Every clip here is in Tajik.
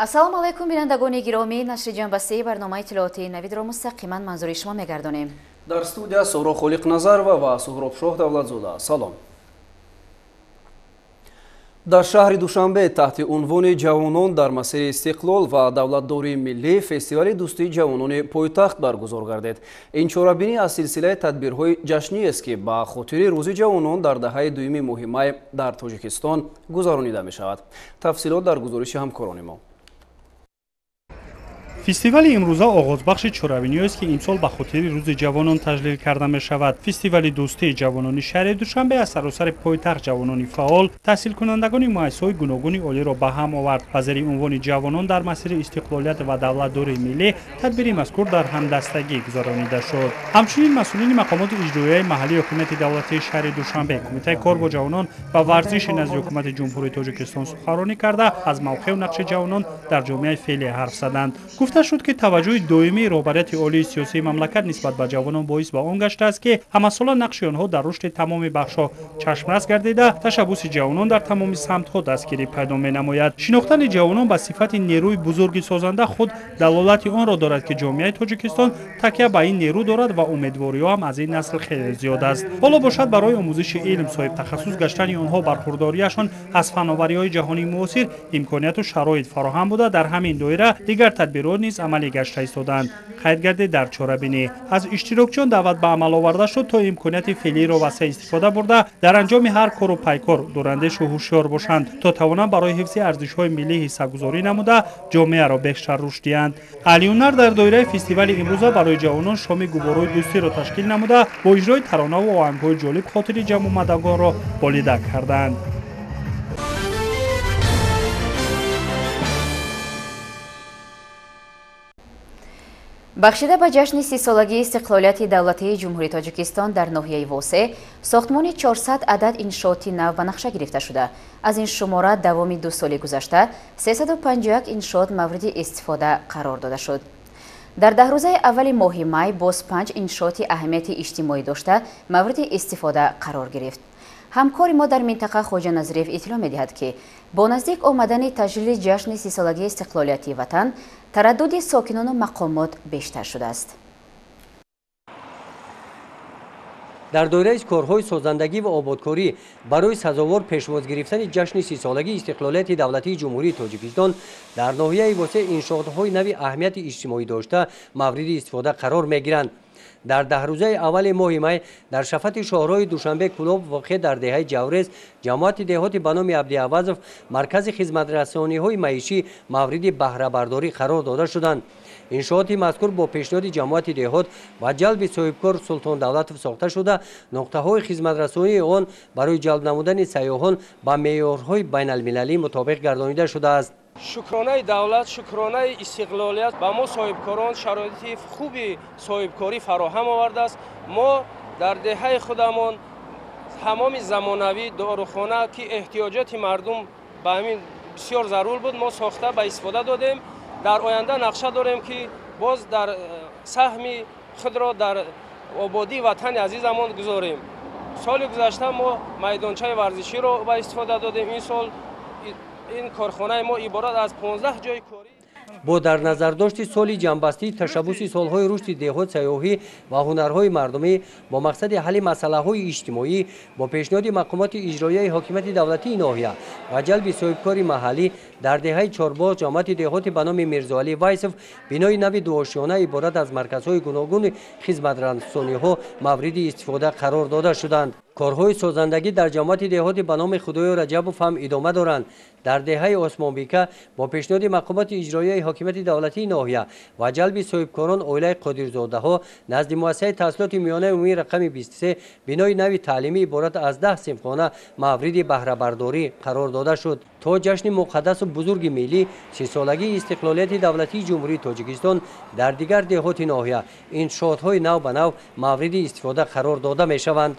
Ассалому алайкум, бинандагони гиромӣ. Нашри ҷанбастаи барномаи иттилоотии Навидро мустақиман манзури шумо мегардонем. Дар студия Соҳро Холиқназарова ва Суҳробшоҳ Давлатзода. Салом. Дар шаҳри Душанбе таҳти унвони «Ҷавонон дар масири истиқлол ва давлатдории миллӣ» фестивали дӯстии ҷавонони пойтахт баргузор гардид. Ин чорабинӣ аз силсилаи тадбирҳои ҷашниест, ки ба хотири Рӯзи ҷавонон дар даҳаи дуюми моҳи май дар Тоҷикистон гузаронида мешавад. Тафсилот дар гузориши ҳамкорони мо. Фестивали имрӯза оғозбахши чорабиниҳоест, ки имсол ба хотири Рӯзи ҷавонон таҷлил карда мешавад. Фестивали дӯстии ҷавонони шаҳри Душанбе аз саросари пойтахт ҷавонони фаъол, таҳсилкунандагони муассисаҳои гуногуни олиро ба ҳам овард. Ба зери унвони «Ҷавонон дар масири истиқлолият ва давлатдории миллӣ» тадбири мазкур дар ҳамдастагӣ гузаронида шуд. Ҳамчунин масъулини мақомоти иҷроияи маҳаллии ҳукумати давлатии шаҳри Душанбе, Кумитаи кор бо ҷавонон ва варзиши назди ҳукумати Ҷумҳурии Тоҷикистон суханронӣ карда, аз мавқеу нақши ҷавонон дар ҷомеаи феълӣ ҳарф заданд. Гуфта шуд, ки таваҷҷӯҳи доимии роҳбарияти олии сиёсии мамлакат нисбат ба ҷавонон боис ба он гаштааст, ки ҳамасола нақши онҳо дар рушди тамоми бахшҳо чашмрас гардида, ташаббуси ҷавонон дар тамоми самтҳо дастгирӣ пайдо менамояд. Шинохтани ҷавонон ба сифати нерӯи бузурги созанда худ далолати онро дорад, ки ҷомеаи Тоҷикистон такя ба ин нерӯ дорад ва умедвориҳо ҳам аз ин насл хеле зиёд аст. Ҳоло бошад, барои омӯзиши илм, соҳибтахассус гаштани онҳо, бархурдориашон аз фановариҳои ҷаҳонии муосир имконияту шароит фароҳам буда, дар ҳамин доира дигар тадбирҳо низ амалӣ гашта истодаанд. Қайд гардид, дар чорабинӣ аз иштирокчиён даъват ба амал оварда шуд, то имконияти феълиро васеъ истифода бурда, дар анҷоми ҳар кору пайкор дурандешу ҳушёр бошанд, то тавонанд барои ҳифзи арзишҳои миллӣ ҳиссагузорӣ намуда, ҷомеаро бештар рушд диҳанд. Аҳли ҳунар дар доираи фестивали имрӯза барои ҷавонон шоми гуворои дӯстиро ташкил намуда, бо иҷрои таронаву оҳангҳои ҷолиб хотири ҷамъомадагонро болида карданд. Бахшида ба ҷашни 30-солагии истиқлолияти давлатии Ҷумҳурии Тоҷикистон дар ноҳияи Восе сохтмони 400 адад иншооти нав ба нақша гирифта шуда. Аз ин шумора давоми 2 соли гузашта 351 иншоот мавриди истифода қарор дода шуд. Дар 10 рӯзаи аввали моҳи май боз 5 иншооти аҳамияти иҷтимоӣ дошта мавриди истифода қарор гирифт. Ҳамкори мо дар минтақа Хоҷа Назриев иттилоъ медиҳад, ки бо наздик омадани таҷлили ҷашни 30-солагии истиқлолияти ватан тараддуди сокинону мақомот бештар шудааст. Дар доираи корҳои созандагӣ ва ободкорӣ барои сазовор пешвоз гирифтани ҷашни 30-солагии истиқлолияти давлатии Ҷумҳурии Тоҷикистон дар ноҳияи Восе иншоотҳои нави аҳамияти иҷтимоӣ дошта мавриди истифода қарор мегиранд. Дар 10 рӯзаи аввали моҳи май дар шафати шоҳроҳи Душанбе Кӯлоб, воқеъ дар деҳаи Ҷаврез, ҷамоати деҳоти ба номи Абдиавазов, маркази хизматрасониҳои маишӣ мавриди баҳрабардорӣ қарор дода шуданд. Иншооти мазкур бо пешниҳоди ҷамоати деҳот ва ҷалби соҳибкор Султон Давлатов сохта шуда, нуқтаҳои хизматрасонии он барои ҷалб намудани сайёҳон ба меъёрҳои байналмилалӣ мутобиқ гардонида шудааст. Шукронаи давлат, шукронаи истиқлолият, ба мо соҳибкорон шароити хуби соҳибкорӣ фароҳам овардааст. Мо дар деҳаи худамон ҳамоми замонавӣ, дорухона, ки эҳтиёҷоти мардум ба ҳамин бисёр зарур буд, мо сохта ба истифода додем. Дар оянда нақша дорем, ки боз дар саҳми худро дар ободии ватани азизамон гузорем. Соли гузашта мо майдончаи варзиширо ба истифода додем. Ин сол ин корхонаи мо иборат аз 15 ҷои корӣ. Бо дар назардошти соли ҷамъбастии ташаббуси солҳои рушди деҳот, сайёҳӣ ва ҳунарҳои мардумӣ бо мақсади ҳалли масъалаҳои иҷтимоӣ, бо пешниҳоди мақомоти иҷроияи ҳокимияти давлатии ноҳия ва ҷалби соҳибкори маҳаллӣ дар деҳаи Чорбоғ, ҷамоати деҳоти ба номи Мирзоалӣ Вайсов, бинои нави дуошёна иборат аз марказҳои гуногуни хизматрасониҳо мавриди истифода қарор дода шуданд. Корҳои созандагӣ дар ҷамоати деҳоти ба номи Худоё Раҷабов ҳам идома доранд. Дар деҳаи Осмонбика бо пешниҳоди мақомоти иҷроияи ҳокимияти давлатии ноҳия ва ҷалби соҳибкорон, оилаи Қодирзодаҳо, назди муассисаи таҳсилоти миёнаи умумии рақами 23 бинои нави таълимӣ иборат аз 10 синфхона мавриди баҳрабардорӣ қарор дода шуд. То ҷашни муқаддасу бузурги миллӣ, 30-солагии истиқлолияти давлатии Ҷумҳурии Тоҷикистон, дар дигар деҳоти ноҳия иншоотҳои нав ба нав мавриди истифода қарор дода мешаванд.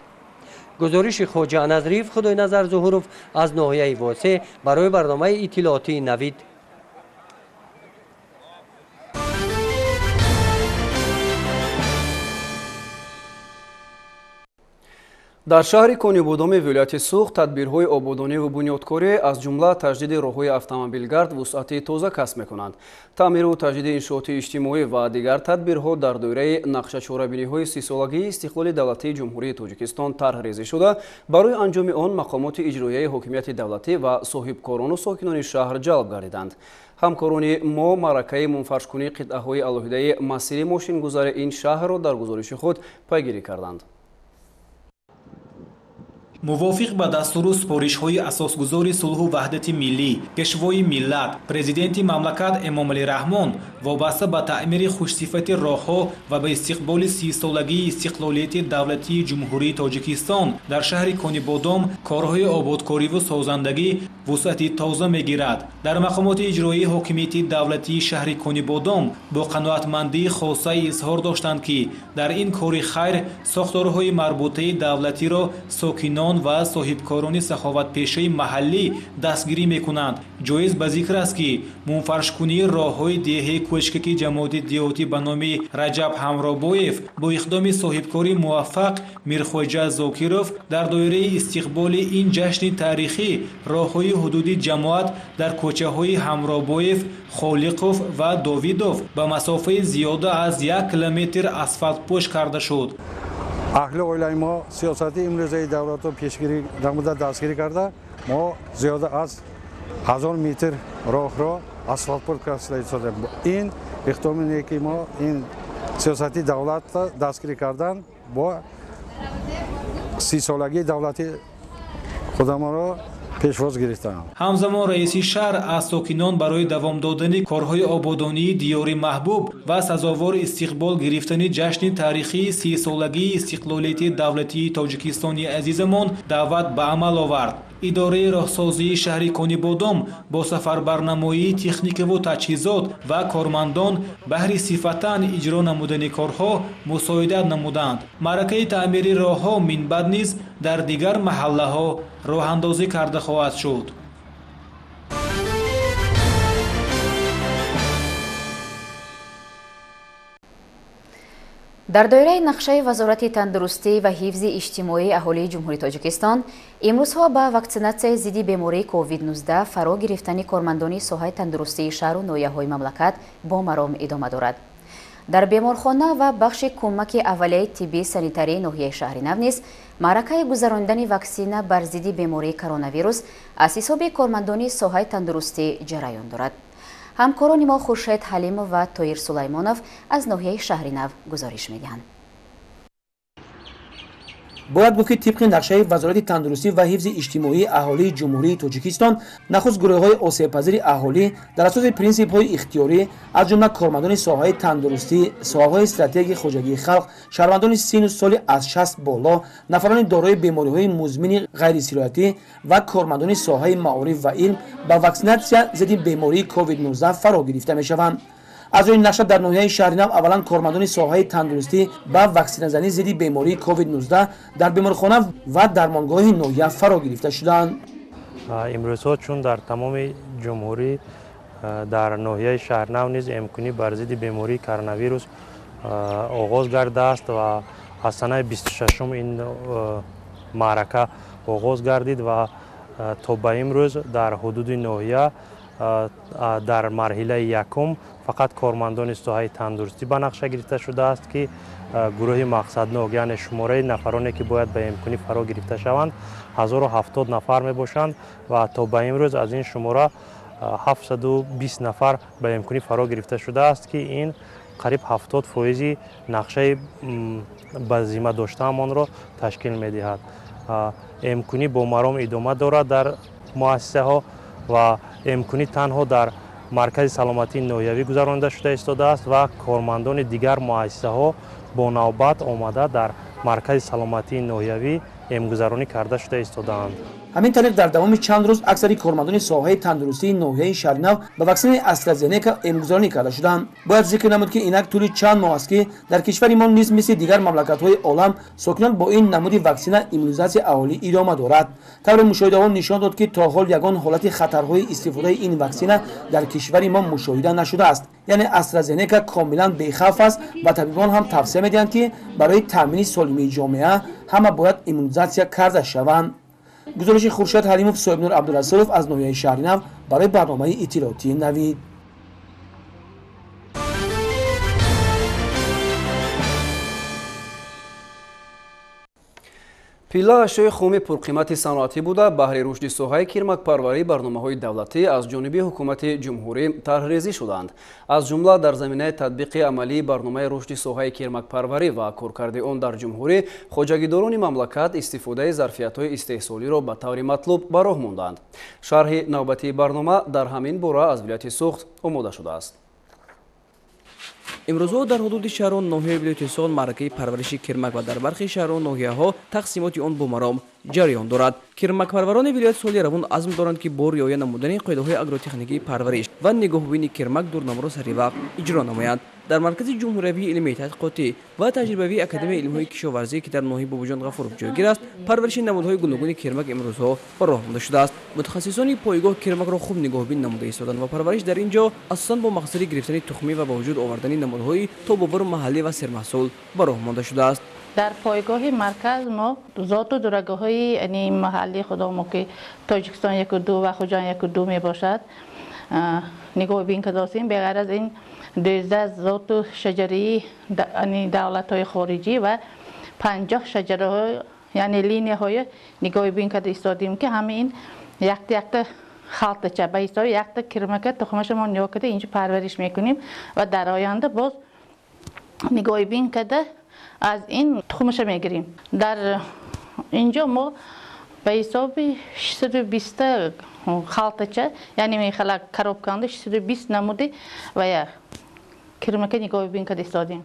Гузориши Хоҷа Назриев, Худойназар Зуҳуров аз ноҳияи Восе барои барномаи иттилоотии Навид. Дар шаҳри Конибодоми вилояти Суғд тадбирҳои ободонӣ ва бунёдкорӣ аз ҷумла таҷдиди роҳҳои автомобилгард вусъати тоза касб мекунанд. Таъмиру таҷдиди иншооти иҷтимоӣ ва дигар тадбирҳо дар доираи нақшачорабиниҳои сисолагии истиқлоли давлатии Ҷумҳурии Тоҷикистон тарҳрезӣ шуда, барои анҷоми он мақомоти иҷроияи ҳокимияти давлатӣ ва соҳибкорону сокинони шаҳр ҷалб гардиданд. Ҳамкорони мо маъракаи мунфаршкунии қитъаҳои алоҳидаи масири мошингузари ин шаҳрро дар гузориши худ пайгирӣ карданд. Мувофиқ ба дастуру супоришҳои асосгузори сулҳу ваҳдати миллӣ, пешвои миллат, президенти мамлакат Эмомалӣ Раҳмон вобаста ба таъмири хушсифати роҳҳо ва ба истиқболи 30-солагии истиқлолияти давлатии Ҷумҳурии Тоҷикистон дар шаҳри Конибодом корҳои ободкориву созандагӣ вусъати тоза мегирад. Дар мақомоти иҷроии ҳокимияти давлатии шаҳри Конибодом бо қаноатмандии хосае изҳор доштанд, ки дар ин кори хайр сохторҳои марбутаи давлатиро сокинон ва соҳибкорони саховатпешаи маҳаллӣ дастгирӣ мекунанд. Ҷоиз ба зикр аст, ки мунфаршкунии роҳҳои деҳаи кӯчкаки ҷамоати деҳотӣ ба номи Раҷаб Ҳамробоев бо иқдоми соҳибкори муваффақ Мирхоҷа Зокиров дар доираи истиқболи ин ҷашни таърихӣ роҳҳои ҳудуди ҷамоат дар кӯчаҳои Ҳамробоев, Холиқов ва Довидов ба масофаи зиёда аз 1 километр асфалтпӯш карда шуд. Аҳли оилаи мо сиёсати имрӯзаи давлатро пешгирӣ намуда дастгирӣ карда, мо зиёда аз 1000 метр роҳро асфалтпӯш карда истодем. Ин иқдоми неки мо, ин сиёсати давлатро дастгирӣ кардан бо 30-солагии давлати худамонро пешвоз гирифтам. Ҳамзамон раиси шаҳр аз сокинон барои давом додани корҳои ободонии диёри маҳбуб ва сазовор истиқбол гирифтани ҷашни таърихии 30-солагии истиқлолияти давлатии Тоҷикистони азизамон даъват ба амал овард. Идораи роҳсозии шаҳри Конибодом бо сафарбарнамоии техникаву таҷҳизот ва кормандон баҳри сифатан иҷро намудани корҳо мусоидат намуданд. Маъракаи таъмири роҳҳо минбаъд низ дар дигар маҳаллаҳо роҳандозӣ карда хоҳад шуд. Дар доираи нақшаи Вазорати тандурустӣ ва ҳифзи иҷтимоии аҳолии Ҷумҳурии Тоҷикистон имрӯзҳо ба ваксинатсияи зидди бемории COVID-19 фаро гирифтани кормандони соҳаи тандурустии шаҳру ноҳияҳои мамлакат бо маром идома дорад. Дар беморхона ва бахши кӯмаки аввалияи тиббии санитарии ноҳияи Шаҳринав низ маъракаи гузаронидани ваксина бар зидди бемории коронавирус аз ҳисоби кормандони соҳаи тандурустӣ ҷараён дорад. Ҳамкорони мо Хуршед Ҳалимов ва Тоир Сулаймонов аз ноҳияи Шаҳринав гузориш медиҳанд. Бояд гуфт, ки тибқи нақшаи Вазорати тандурустӣ ва ҳифзи иҷтимоии аҳолии Ҷумҳурии Тоҷикистон нахуст гурӯҳҳои осебпазири аҳолӣ дар асоси принсипҳои ихтиёрӣ, аз ҷумла кормандони соҳаи тандурустӣ, соҳаҳои стратегии хоҷагии халқ, шаҳрвандони сину соли аз 60 боло, нафарони дорои бемориҳои музмини ғайрисироятӣ ва кормандони соҳаи маориф ва илм ба ваксинатсия зидди бемории COVID-19 фаро гирифта мешаванд. Аз рӯи нақша дар ноҳияи Шаҳринав аввалан кормандони соҳаи тандурустӣ ба ваксиназанӣ зидди бемории COVID-19 дар беморхона ва дармонгоҳи ноҳия фаро гирифта шуданд. Имрӯзҳо чун дар тамоми ҷумҳурӣ дар ноҳияи Шаҳринав низ эмкунӣ бар зидди бемории коронавирус оғоз гардааст ва аз санаи 26-ум ин маърака оғоз гардид ва то ба имрӯз дар ҳудуди ноҳия дар марҳилаи якум фақат кормандони соҳаи тандурустӣ ба нақша гирифта шудааст, ки гурӯҳи мақсаднок, яъне шумораи нафароне, ки бояд ба эмкунӣ фаро гирифта шаванд, 1070 нафар мебошанд ва то ба имрӯз аз ин шумора 720 нафар ба эмкунӣ фаро гирифта шудааст, ки ин қариб 70% нақшаи ба зимма доштаамонро ташкил медиҳад. Эмкунӣ бо маром идома дорад дар муассисаҳо ва эмкунӣ танҳо дар маркази саломатии ноҳиявӣ гузаронида шуда истодааст ва кормандони дигар муассисаҳо бо навбат омада дар маркази саломатии ноҳиявӣ эмгузаронӣ карда шуда истодаанд. Ҳамин тариқ дар давоми чанд рӯз аксари кормандони соҳаи тандурустии ноҳияи Шаҳринав ба ваксинаи AstraZeneca эмгузаронӣ карда шуданд. Бояд зикр намуд, ки инак тӯли чанд моҳ аст, ки дар кишвари мо низ мисли дигар мамлакатҳои олам сокинон бо ин намуди ваксина иммунизатсияи аҳолӣ идома дорад. Тавре мушоҳидаҳо нишон дод, ки то ҳол ягон ҳолати хатарҳои истифодаи ин ваксина дар кишвари мо мушоҳида нашудааст. Яъне AstraZeneca комилан бехавф аст ва табибон ҳам тавсия медиҳанд, ки барои таъмини солимии ҷомеа ҳама бояд иммунизатсия карда шаванд. Гузориши Хуршед Ҳалимов, Соҳибнур Абдурасулов аз ноҳияи Шаҳринав барои барномаи иттилоотии Навид. Пилла ашёи хоми пурқимати саноатӣ буда, баҳри рушди соҳаи кирмакпарварӣ барномаҳои давлатӣ аз ҷониби ҳукумати ҷумҳурӣ тарҳрезӣ шуданд. Аз ҷумла дар заминаи татбиқи амалии барномаи рушди соҳаи кирмакпарварӣ ва коркарди он дар ҷумҳурӣ хоҷагидорони мамлакат истифодаи зарфиятҳои истеҳсолиро ба таври матлуб ба роҳ монданд. Шарҳи навбатии барнома дар ҳамин бора аз вилояти Суғд омода шудааст. Имрӯзҳо дар ҳудуди шаҳру ноҳияи вилояти Суғд маъракаи парвариши кирмак ва дар бархи шаҳру ноҳияҳо тақсимоти он бо маром ҷараён дорад. Кирмакпарварони вилоят соли равон азм доранд, ки бо риоя намудани қоидаҳои агротехникии парвариш ва нигоҳубини кирмак дурнаморо саривақт иҷро намоянд. Дар маркази ҷумҳуриявии илмии тадқиқотӣ ва таҷрибавии Академияи илмҳои кишоварзӣ, ки дар ноҳияи Бобоҷон Ғафуров ҷойгир аст, парвариши намудҳои гуногуни кирмак имрӯзҳо ба роҳ монда шудааст. Мутахассисони пойгоҳ кирмакро хуб нигоҳубин намуда истоданд ва парвариш дар ин ҷо асосан бо мақсади гирифтани тухмӣ ва ба вуҷуд овардани намудҳои тобовару маҳаллӣ ва сермаҳсул ба роҳ монда шудааст. Дар пойгоҳи марказ мо зоту дурагоҳҳои маҳаллии худомо, ки Тоҷикистон 1-2 ва Хуҷанд 1-2 мебошад, нигоҳубин кардастем. Беғайр аз ин 12 зоту шаҷараи давлатҳои хориҷӣ ва 50 шаҷараҳо, яъне линияҳои нигоҳубин карда истодем, ки ҳамаи ин якта якта халтача ба ҳисоби якта кирмака тухмаша мо нигоҳ карда инҷо парвариш мекунем ва дар оянда боз нигоҳубин карда аз ин тухмаша мегирем. Дар инҷо мо ба ҳисоби 620 халтача, яъне мехала коробканда 620 намуди ва я кирмака нигоҳубин карда истодем.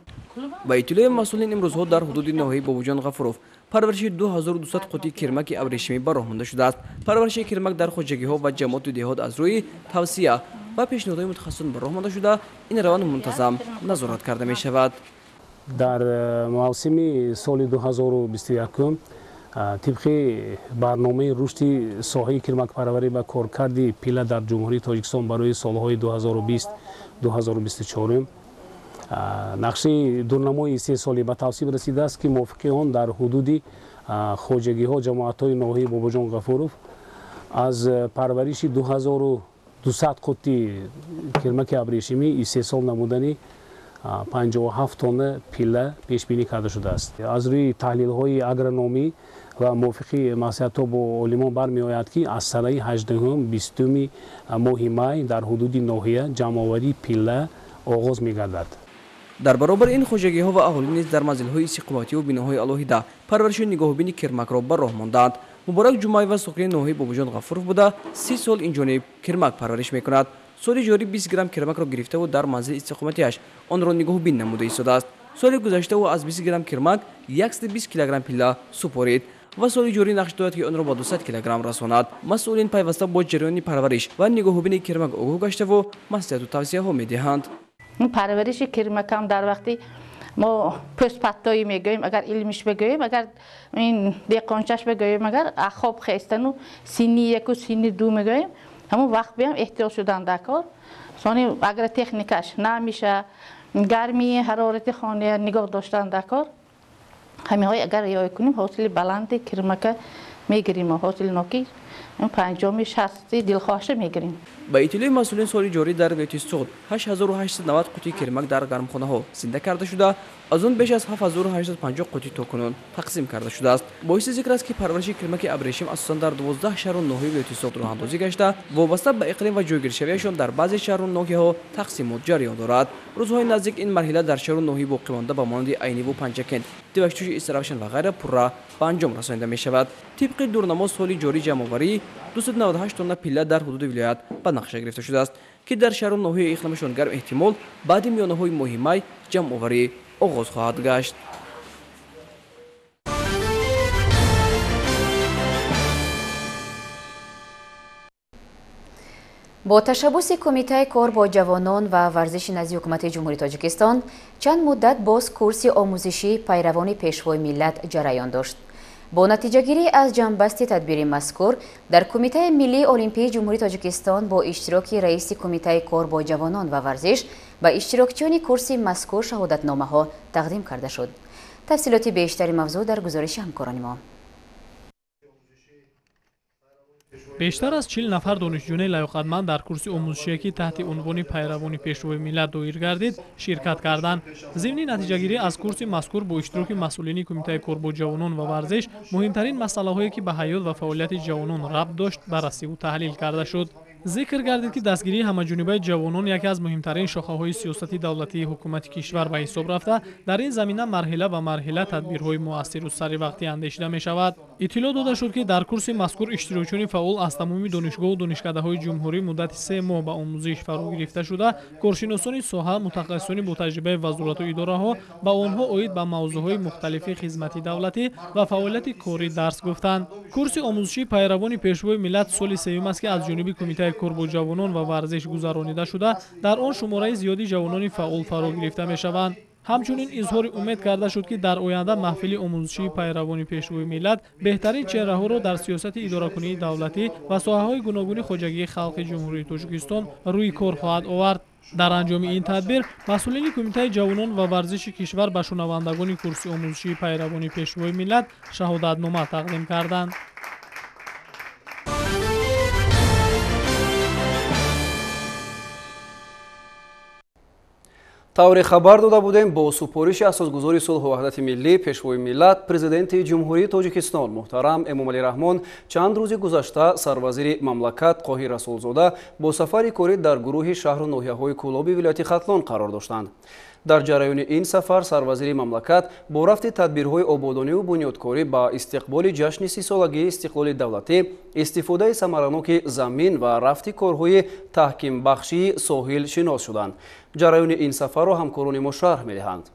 Ба иттилои масъулин, имрӯзҳо дар ҳудуди ноҳияи Бобоҷон Ғафуров парвариши 2200 қутии кирмаки абрешимӣ ба роҳ монда шудааст. Парвариши кирмак дар хоҷагиҳо ва ҷамоату деҳот аз рӯи тавсия ва пешниҳодҳои мутахассисон ба роҳ монда шуда, ин раванд мунтазам назорат карда мешавад. Дар мавсими соли 2021 тибқи барномаи рушди соҳаи кирмакпарварӣ ва коркарди пилла дар Ҷумҳурии Тоҷикистон барои солҳои 2020-2024 нақшаи дурнамои истеҳсолӣ ба тавсиб расидааст, ки мувофиқи он дар ҳудуди хоҷагиҳо ҷамоатҳои ноҳияи Бобоҷон Ғафуров аз парвариши 2200 қутти кирмаки абрешимӣ истеҳсол намудани 57 тонна пилла пешбинӣ карда шудааст. Аз рӯи таҳлилҳои агрономӣ ва мувофиқи маслиҳатҳо бо олимон бармеояд, ки аз санаи 18-20 моҳи май дар ҳудуди ноҳия ҷамъоварии пилла оғоз мегардад. Дар баробари ин хоҷагиҳо ва аҳолӣ низ дар манзилҳои истиқомативу биноҳои алоҳида парвариши нигоҳубини кирмакро ба роҳ мондаанд. Муборак Ҷумаева сокини ноҳияи Бобоҷон Ғафуров буда, 30 сол инҷониб кирмак парвариш мекунад. Соли ҷорӣ 20 грамм кирмакро гирифтаву дар манзили истиқоматиаш онро нигоҳубин намуда истодааст. Соли гузашта ӯ аз 20 грамм кирмак 120 килограмм пилла супорид ва соли ҷорӣ нақш дорад, ки онро ба 200 килограмм расонад. Масъулин пайваста бо ҷараёни парвариш ва нигоҳубини кирмак огоҳ гаштаву маслиҳату тавсияҳо медиҳанд. Парвариши кирмакам дар вақти мо пӯстпаттоӣ мегӯем, агар илмиш бигӯем, агар ин деҳқончаш бигӯем, агар хоб хестану синни яку синни ду мегӯем, ҳамон вақт биям эҳтиёт шудан дар кор. Сони агротехникаш намиша, гармии ҳарорати хона нигоҳ доштан дар кор. Ҳаминҳои агар риоя кунем, ҳосили баланди кирмака мегирем, ҳосили ноки 50-60 дилхоҳаша мегирем. Ба иттилои масъулин, соли ҷорӣ дар вилояти Суғд 8890 қутии кирмак дар гармхонаҳо зинда карда шуда, аз он беш аз 7850 қутӣ то кунун тақсим карда шудааст. Боиси зикр аст, ки парвариши кирмаки абрешим асосан дар 12 шаҳру ноҳияи вилояти Суғд роҳандозӣ гашта, вобаста ба иқлим ва ҷойгиршавиашон дар баъзе шаҳру ноҳияҳо тақсимот ҷараён дорад. Рӯзҳои наздик ин марҳила дар шаҳру ноҳияи боқимонда ба монанди Айниву Панҷакент, Деваштуши, Истаравшан ва ғайра пурра ба анҷом расонида мешавад. Тибқи дурнамо, соли ҷорӣ ҷамъоварии 298 тонна пилла дар ҳудуди вилоят ба нақша гирифта шудааст, ки дар шаҳру ноҳияи иқлимашон гарм эҳтимол баъди миёнаҳои моҳи май ҷамъоварӣ оғоз хоҳад гашт. Бо ташаббуси Кумитаи кор бо ҷавонон ва варзиши назди Ҳукумати Ҷумҳурии Тоҷикистон чанд муддат боз курси омӯзишии пайравони Пешвои миллат ҷараён дошт. Бо натиҷагирӣ аз ҷамъбасти тадбири мазкур дар Кумитаи миллии Олимпии Ҷумҳурии Тоҷикистон бо иштироки раиси Кумитаи кор бо ҷавонон ва варзиш ба иштирокчиёни курси мазкур шаҳодатномаҳо тақдим карда шуд. Тафсилоти бештари мавзӯъ дар гузориши ҳамкорони мо. Бештар аз 40 нафар донишҷӯёни лаёқатманд дар курси омӯзишие, ки таҳти унвони пайравони Пешвои миллат доир гардид, ширкат карданд. Зимни натиҷагирӣ аз курси мазкур бо иштироки масъулини Кумитаи кор бо ҷавонон ва варзиш муҳимтарин масъалаҳое, ки ба ҳаёт ва фаъолияти ҷавонон рабт дошт, баррасиву таҳлил карда шуд. Зикр гардид, ки дастгирии ҳамаҷонибаи ҷавонон яке аз муҳимтарин шохаҳои сиёсати давлатии ҳукумати кишвар ба ҳисоб рафта, дар ин замина марҳила ба марҳила тадбирҳои муассиру саривақтӣ андешида мешавад. Иттилоъ дода шуд, ки дар курси мазкур иштирокчиёни фаъол аз тамоми донишгоҳу донишкадаҳои ҷумҳурӣ муддати 3 моҳ ба омӯзиш фаро гирифта шуда, коршиносони соҳа, мутахассисони бо таҷрибаи вазорату идораҳо ба онҳо оид ба мавзӯъҳои мухталифи хизмати давлатӣ ва фаъолияти корӣ дарс гуфтанд. Курси омӯзишии пайравони Пешвои миллат соли сеюм аст, ки аз ҷониби Кумитаи кор бо ҷавонон ва варзиш гузаронида шуда, дар он шумораи зиёди ҷавонони фаъол фаро гирифта мешаванд. Ҳамчунин изҳори умед карда шуд, ки дар оянда маҳфили омӯзишии пайравони Пешвои миллат беҳтарин чеҳраҳоро дар сиёсати идоракунии давлатӣ ва соҳаҳои гуногуни хоҷагии халқи Ҷумҳурии Тоҷикистон рӯи кор хоҳад овард. Дар анҷоми ин тадбир масъулини Кумитаи ҷавонон ва варзиши кишвар ба шунавандагони курси омӯзишии пайравони Пешвои миллат шаҳодатнома тақдим карданд. Тавре хабар дода будем, бо супориши асосгузори сулҳу ваҳдати миллӣ, Пешвои миллат, Президенти Ҷумҳурии Тоҷикистон муҳтарам Эмомалӣ Раҳмон чанд рӯзи гузашта сарвазири мамлакат Қоҳир Расулзода бо сафари корӣ дар гурӯҳи шаҳру ноҳияҳои Кӯлоби вилояти Хатлон қарор доштанд. Дар ҷараёни ин сафар сарвазири мамлакат бо рафти тадбирҳои ободониву бунёдкорӣ ба истиқболи ҷашни 30-солагии истиқлоли давлатӣ, истифодаи самараноки замин ва рафти корҳои таҳкимбахшии соҳил шинос шуданд. Ҷараёни ин сафарро ҳамкорони мо шарҳ медиҳанд.